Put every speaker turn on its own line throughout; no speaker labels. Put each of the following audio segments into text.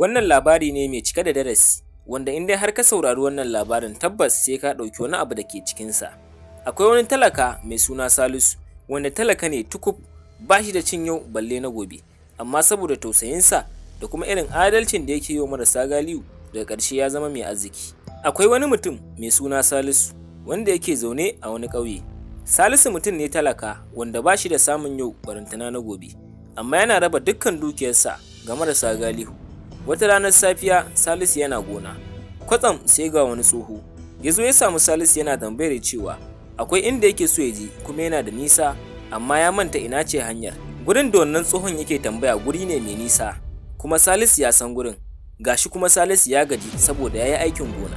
Wannan labari ne mai cike da darasi, wanda in dai har ka saurari wannan labarin, tabbas sai ka ɗauki wani abu da ke cikinsa. Akwai wani talaka mai suna Salisu, wanda talaka ne tukub, ba shi da cin yau balle na gobe, amma saboda tausayinsa da kuma irin adalcin da yake yi wa marasa galihu, daga ƙarshe ya zama mai arziki. Akwai wani mutum mai suna Salisu wanda yake zaune a wani ƙauye. Salisu mutum ne talaka wanda ba shi da samun yau barantana na gobe, amma yana raba dukkan dukiyarsa ga marasa galihu. Wata ranar safiya, Salisu yana gona, kwatsam sai ga wani tsoho ya zo ya samu Salisu yana tambayar cewa akwai inda yake so ya je kuma yana da nisa, amma ya manta ina ce hanyar. Gurin da wannan tsohon yake tambaya guri ne mai nisa, kuma Salisu ya san gurin. Gashi kuma Salisu ya gaji saboda ya yi aikin gona,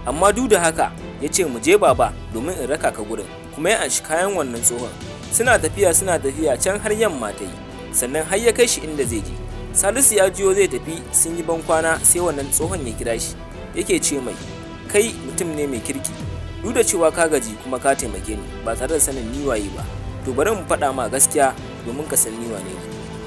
amma duk da haka ya ce, "Mu je, baba, domin in raka ka gurin." Kuma ya anshi kayan wannan tsohon. Suna tafiya, suna tafiya, can har yamma ta yi, sannan har ya kai shi inda zai je. Salisu ya juyo zai tafi, sun yi bankwana, sai wannan tsohon ya kira shi yake ce mai, "Kai mutum ne mai kirki, duk da cewa ka gaji kuma ka taimake ni ba tare da sanin ni waye ba. To, bari mu faɗa ma gaskiya domin ka san ni wane ne.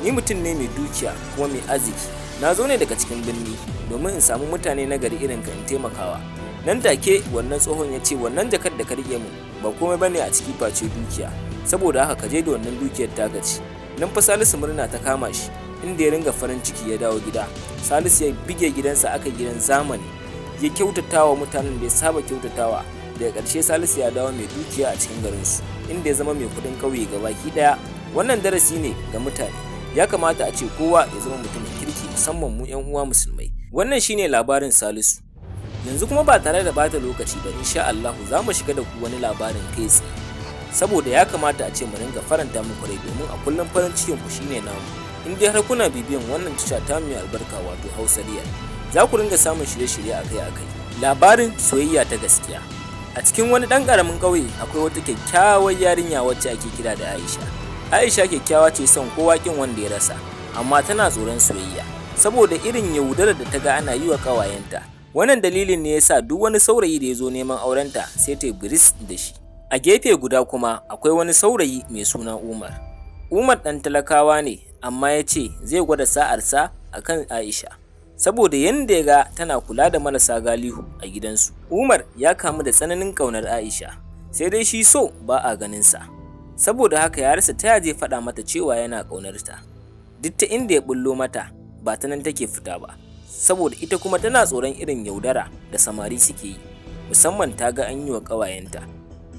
Ni mutum ne mai dukiya kuma mai arziki. Na zo ne daga cikin birni domin in samu mutane na gari irin ka in taimakawa." Nan take wannan tsohon ya ce, "Wannan jakar da ka rike mu ba komai bane a ciki face dukiya, saboda haka ka je da wannan dukiyar taka ci." Nan fa Salisu murna ta kama shi, inda ya ringa farin ciki. Ya dawo gida, Salisu ya bige gidansa, aka gidan zamani, ya kyautatawa mutanen da ya saba kyautatawa. Daga ƙarshe Salisu ya dawo mai dukiya a cikin garinsu, inda ya zama mai kuɗin ƙauye gabaki ɗaya. Wannan darasi ne ga mutane: ya kamata a ce kowa ya zama mutumin kirki, musamman mu 'yan uwa Musulmai. Wannan shine labarin Salisu. Yanzu kuma, ba tare da bata lokaci ba, insha Allahu za mu shiga da ku wani labarin kai tsaye, saboda ya kamata a ce mu ringa faranta muku rai, domin a kullum farin cikin ku shine namu. In dai har kuna bibiyan wannan tasha ta mai albarka, wato Hausa Riyal, za ku ringa samun shirye-shirye akai-akai. Labarin soyayya ta gaskiya. A cikin wani ɗan ƙaramin ƙauye akwai wata kyakkyawar yarinya wacce ake kira da Aisha. Aisha kyakkyawa ce, son kowa kin wanda ya rasa, amma tana tsoron soyayya saboda irin yaudarar da ta ga ana yi wa ƙawayenta. Wannan dalilin ne yasa duk wani saurayi da ya zo neman aurenta sai ta yi biris da shi. A gefe guda kuma akwai wani saurayi mai suna Umar. Umar ɗan talakawa ne, amma ya ce zai gwada sa'arsa a kan Aisha saboda yanda ya ga tana kula da marasa galihu a gidansu. Umar ya kamu da tsananin ƙaunar Aisha, sai dai shi so ba a ganinsa, saboda haka ya rasa ta zai faɗa mata cewa yana ƙaunarta. Duk ta inda ya bullo mata, ba ta nan take fita ba, saboda ita kuma tana tsoron irin yaudara da samari suke yi, musamman ta ga an yi wa ƙawayenta.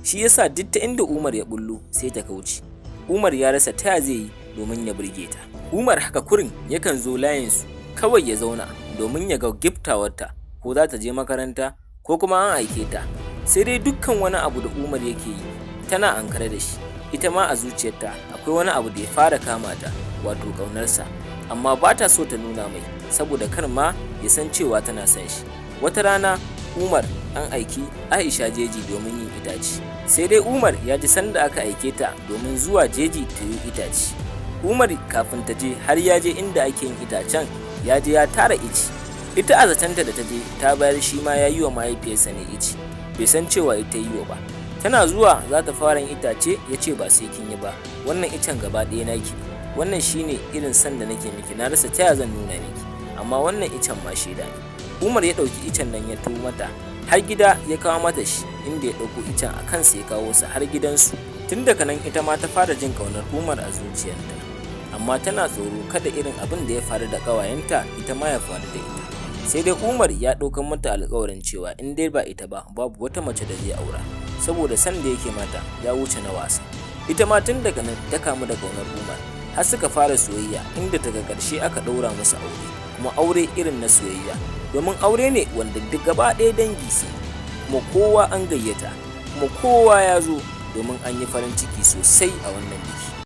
Shi yasa duk ta inda Umar ya bullo sai ta kauce. Umar ya rasa ta zai yi domin ya burge ta. Umar haka kurin yakan zo layinsu kawai ya zauna domin ya ga giftawarta, ko za ta je makaranta ko kuma an aike ta. Sai dai dukkan wani abu da Umar yake yi tana ankare da shi. Ita ma a zuciyarta akwai wani abu da ya fara kama ta, wato ƙaunarsa, amma ba ta so ta nuna mai saboda kar ma ya san cewa tana son shi. Wata rana Umar an aiki Aisha jeji domin yin itace. Sai dai Umar ya ji sanda aka aike ta domin zuwa jeji ta yi itace. Umar kafin ta je har ya je inda ake yin itacen, ya je ya tara ice. Ita a zatanta da ta je ta bayar, shi ma ya yi wa mahaifiyarsa ne ice, bai san cewa ita yi wa ba. Tana zuwa za ta fara yin itace, ya ce, "Ba sai kin yi ba, wannan icen gaba ɗaya naki. Wannan shine irin son da nake miki, na rasa ta zan nuna miki, amma wannan icen ma shaida ne." Umar ya ɗauki icen nan ya taho mata har gida, ya kawo mata shi, inda ya ɗauko icen a kansa ya kawo sa har gidansu. Tun daga nan ita ma ta fara jin ƙaunar Umar a zuciyarta, amma tana tsoro kada irin abin da ya faru da ƙawayenta ita ma ya faru da ita. Sai dai Umar ya ɗaukar mata alƙawarin cewa in dai ba ita ba, babu wata mace da zai aura, saboda son da yake mata ya wuce na wasa. Ita ma tun daga nan ta kamu da ƙaunar Umar har suka fara soyayya, inda daga ƙarshe aka ɗaura musu aure, kuma aure irin na soyayya, domin aure ne wanda duk gaba ɗaya dangi sun, kuma kowa an gayyata, kuma kowa ya zo domin an yi farin ciki sosai a wannan biki.